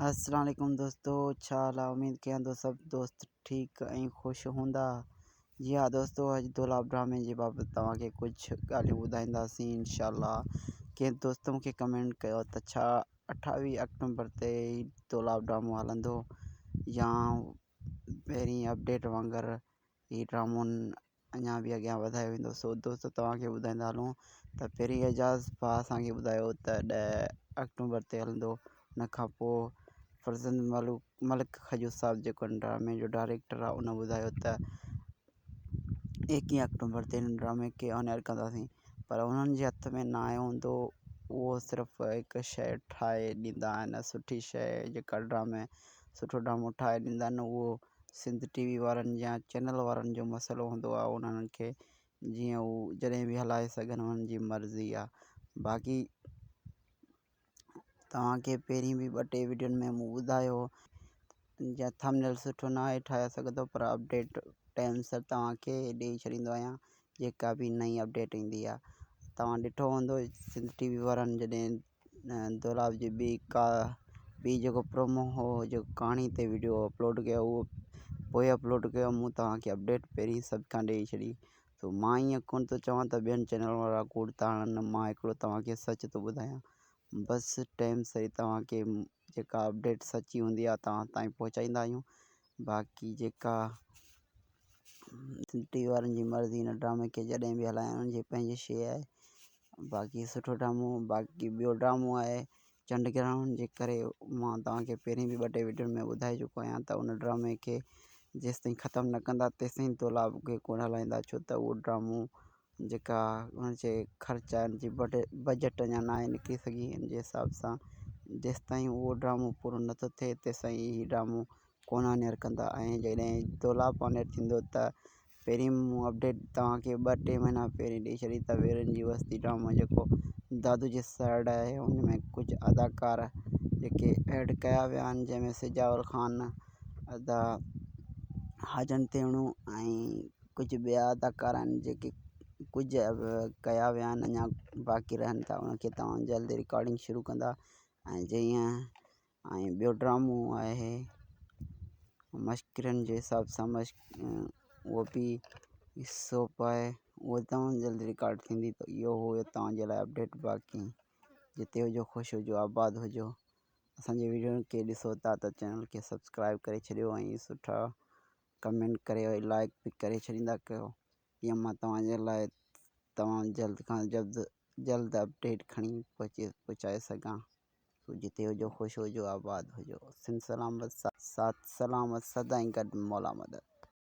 السلام عليڪم دوستو ڇا حال آ اميد ڪيان ٿو سڀ دوست ٺيڪ ۽ خوش هوندا. جي ها دوستو اڄ دولاب ڊرامي جي بابت توهان کي ڪجهه ڳالهيون ٻڌائينداسين انشاء الله. ڪنهن دوست مون کي ڪمينٽ ڪيو ته ڇا اٺاويهه آڪٽومبر تي هي دولاب ڊرامو هلندو يا پهرين اپڊيٽ وانگر هي ڊرامو اڃا به اڳيان وڌايو ويندو. سو دوستو توهان کي ٻڌائيندا هلون ته پهرين اعجاز ڀاء اسان کي ٻڌايو ته ڏهه آڪٽوبر تي هلندو. ان کان پوء فرزند ملوڪ ملڪ کجو صاحب جيڪو هن ڊرامي جو ڊائريڪٽر آهي ان ٻڌايو ته ايڪيهه آڪٽوبر تي هن ڊرامي کي آن ايئر ڪنداسين. پر انهن جي هٿ ۾ ناهي هوندو، اهو صرف هڪ شيء ٺاهي ڏيندا آهن، سٺي شيء جيڪا ڊرامي سٺو ڊرامو ٺاهي ڏيندا آهن. اهو سنڌ ٽي وي وارن يا چينل وارن جو مسئلو هوندو آهي، انهن کي جيئن هو جڏهن به هلائي سگهن انهن جي مرضي آهي. باقي توهان کي پهرين به ٻه ٽي وڊيون ۾ مون ٻڌايو جا ٿمنيل سٺو نه آهي ٺاهي سگهندو، پر اپڊيٽ ٽائيم سر توهان کي ڏئي ڇڏيندو آهيان جيڪا به نئين اپڊيٽ ايندي آهي. توهان ڏٺو هوندو سنڌ ٽي وي وارن جڏهن دولاب جي ٻي ڪا ٻي جيڪو پرومو هو جيڪو ڪهاڻي تي وڊيو اپلوڊ ڪيو اهو پوء اپلوڊ ڪيو، مون توهان کي اپڊيٽ پهرين سڀ کان ڏئي ڇڏي. سو مان ائين ڪونه ٿو چوان ته ٻين چينل وارا ڪوڙ ٿا هڻن، مان هڪڙو توهان کي سچ ٿو ٻڌايان. بس ٽائيم سر توهان کي جيڪا اپڊيٽ سچي هوندي آهي توهان تائين پهچائيندا آهيون. باقي جيڪا ٽي وي وارن جي مرضي هن ڊرامي کي جڏهن به هلائين انهن جي پنهنجي شيء آهي. باقي سٺو ڊرامو. باقي ٻيو ڊرامو آهي چنڊ گرهڻ جي ڪري مان توهان کي پهرين به ٻه ٽي وڊيو ۾ ٻڌائي چڪو آهيان ته ان ڊرامي کي جيستائين ختم نه ڪندا تيستائين دولاب کي ڪونه هلائيندا، ڇو ته اهو ڊرامو جيڪا ان جي خرچ آهن جي بجيٽ اڃا ناهي نڪري سگهي، ان جي حساب سان جيستائين اهو ڊرامو پورو نٿو ٿئي تيستائين هي ڊرامو ڪونه آنيئر ڪندا. ۽ جڏهن دولاب آنيئر ٿيندو ته پهرين مون اپڊيٽ توهان کي ٻه ٽي مهينا پهرين ڏئي ڇڏي ته ويرن جي وستي ڊرامو جيڪو دادو جي سائيڊ آهي ان ۾ ڪجهه اداڪار جيڪي ايڊ ڪيا ويا آهن، جنهن ۾ سجاول خان، ادا حاجن تيڻو ۽ ڪجهه ٻيا اداڪار آهن جيڪي ڪجهه ڪيا ويا آهن اڃا باقي رهن ٿا، ان کي تمام جلد رڪارڊنگ شروع ڪندا. ۽ جيئن ۽ ٻيو ڊرامو آهي مشڪرن جي حساب سان مشڪ اهو به سوپ آهي، اهو تمام جلد رڪارڊ ٿيندي. ته اهو هو توهان جي لاء اپڊيٽ. باقي جتي هجو خوش هجو آباد هجو. اسانجي ويڊيو کي ڏسو ٿا ته چينل کي سبسڪرائب ڪري ڇڏيو ۽ سٺا ڪمينٽ ڪري لائڪ به ڪري ڇڏيندا ڪيو، جيئن مان توهان جي لاء تمام جلد کان جلد جلد اپڊيٽ کڻي پهچي پهچائي سگهان. سو جتي هجو خوش هجو آباد هجو. سنڌ سلامت ساٿ سلامت سدائين گڏ مولا مدد.